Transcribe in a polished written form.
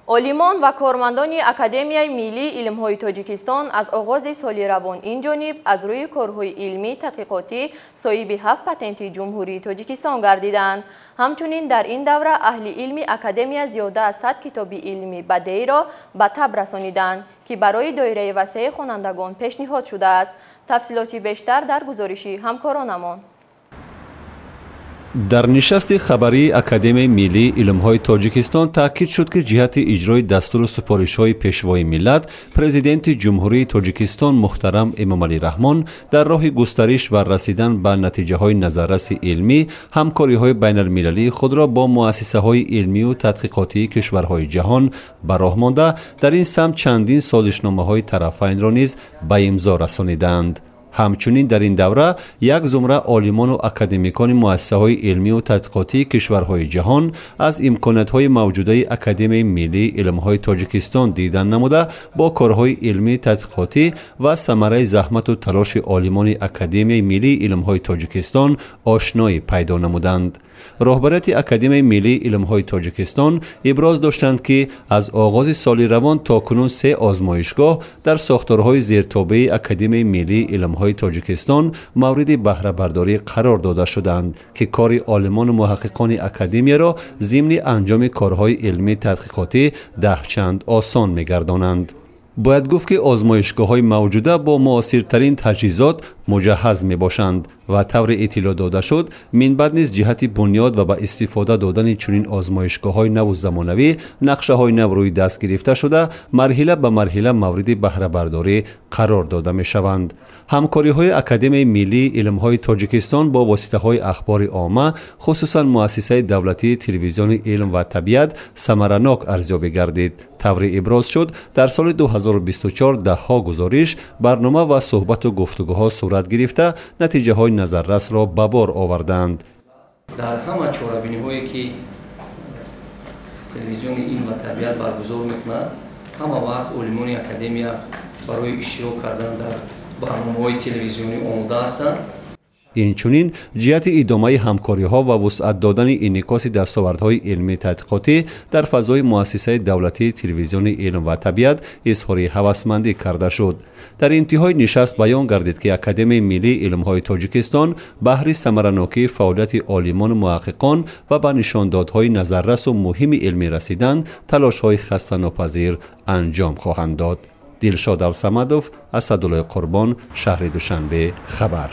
Олимон ва кормандони Академияи миллии илмҳои Тоҷикистон аз оғози соли равон ин ҷониб аз рӯи корҳои илмӣ тадқиқотӣ соҳиби 7 патенти Ҷумҳурии Тоҷикистон гардиданд. Ҳамчунин дар ин давра аҳли илми академия зиёда аз 100 китоби илмӣ бадеиро ба таб расониданд, ки барои доираи васеи хонандагон пешниҳод шудааст. Тафсилоти бештар дар гузориши ҳамкоронамон. Дар нишасти хабарии Академияи миллии илмҳои Тоҷикистон таъкид шуд, ки ҷиҳати иҷрои дастуру супоришҳои Пешвои миллат, Президенти Ҷумҳурии Тоҷикистон муҳтарам Эмомалӣ Раҳмон, дар роҳи густариш ва расидан ба натиҷаҳои назарраси илмӣ ҳамкориҳои байналмилалии худро бо муассисаҳои илмию тадқиқотии кишварҳои ҷаҳон ба роҳ монда, дар ин самт чандин созишномаҳои тарафайнро низ ба имзо расонидаанд. Ҳамчунин дар ин давра як зумра олимону академикони муассисаҳои илмию тадқиқотии кишварҳои ҷаҳон аз имкониятҳои мавҷудаи Академияи миллии илмҳои Тоҷикистон дидан намуда, бо корҳои илмии тадқиқотӣ ва самараи заҳмату талоши олимони Академияи миллии илмҳои Тоҷикистон ошноӣ пайдо намуданд. Роҳбарияти Академияи миллии илмҳои Тоҷикистон иброз доштанд, ки аз оғози соли равон то кунун 3 озмоишгоҳ дар сохторҳои зертобеи Академияи миллии илмҳои Тоҷикистон мавриди баҳрабардорӣ қарор дода шуданд, ки кори олимону муҳаққиқони академияро зимни анҷоми корҳои илмии тадқиқотӣ даҳчанд осон мегардонанд. Бояд гуфт, ки озмоишгоҳҳои мавҷуда бо муосиртарин таҷҳизот муҷаҳҳаз мебошанд ва тавре иттилоъ дода шуд, минбаъд низ ҷиҳати бунёд ва ба истифода додани чунин озмоишгоҳҳои наву замонавӣ нақшаҳои нав рӯи даст гирифта шуда, марҳила ба марҳила мавриди баҳрабардорӣ қарор дода мешаванд. Ҳамкориҳои Академияи миллии илмҳои Тоҷикистон бо воситаҳои ахбори омма, хусусан муассисаи давлатии телевизиони илм ва табиат, самаранок арзёбӣ гардид. Тавре иброз шуд, дар соли 2024 даҳҳо гузориш, барнома ва суҳбату гуфтугӯҳо сурат гирифта, натиҷаҳои назаррасро ба бор оварданд. Дар ҳама чорабиниҳое ки телевизиони илм ва табиат баргузор мекунад, ҳама вақт олимони академия барои иштирок кардан дар барномаҳои телевизионӣ омода ҳастанд. Инчунин ҷиҳати идомаи ҳамкориҳо ва вусъат додани инъикоси дастовардҳои илмии тадқиқотӣ дар фазои муассисаи давлатии телевизиони илм ва табиат изҳори ҳавасмандӣ карда шуд. Дар интиҳои нишаст баён гардид, ки Академияи миллии илмҳои Тоҷикистон баҳри самаранокии фаъолияти олимону муҳаққиқон ва ба нишондодҳои назаррасу муҳими илмӣ расидан талошҳои хастанопазир анҷом хоҳанд дод. Дилшод Алсамадов, Асадуллои Қурбон, шаҳри Душанбе, хабар.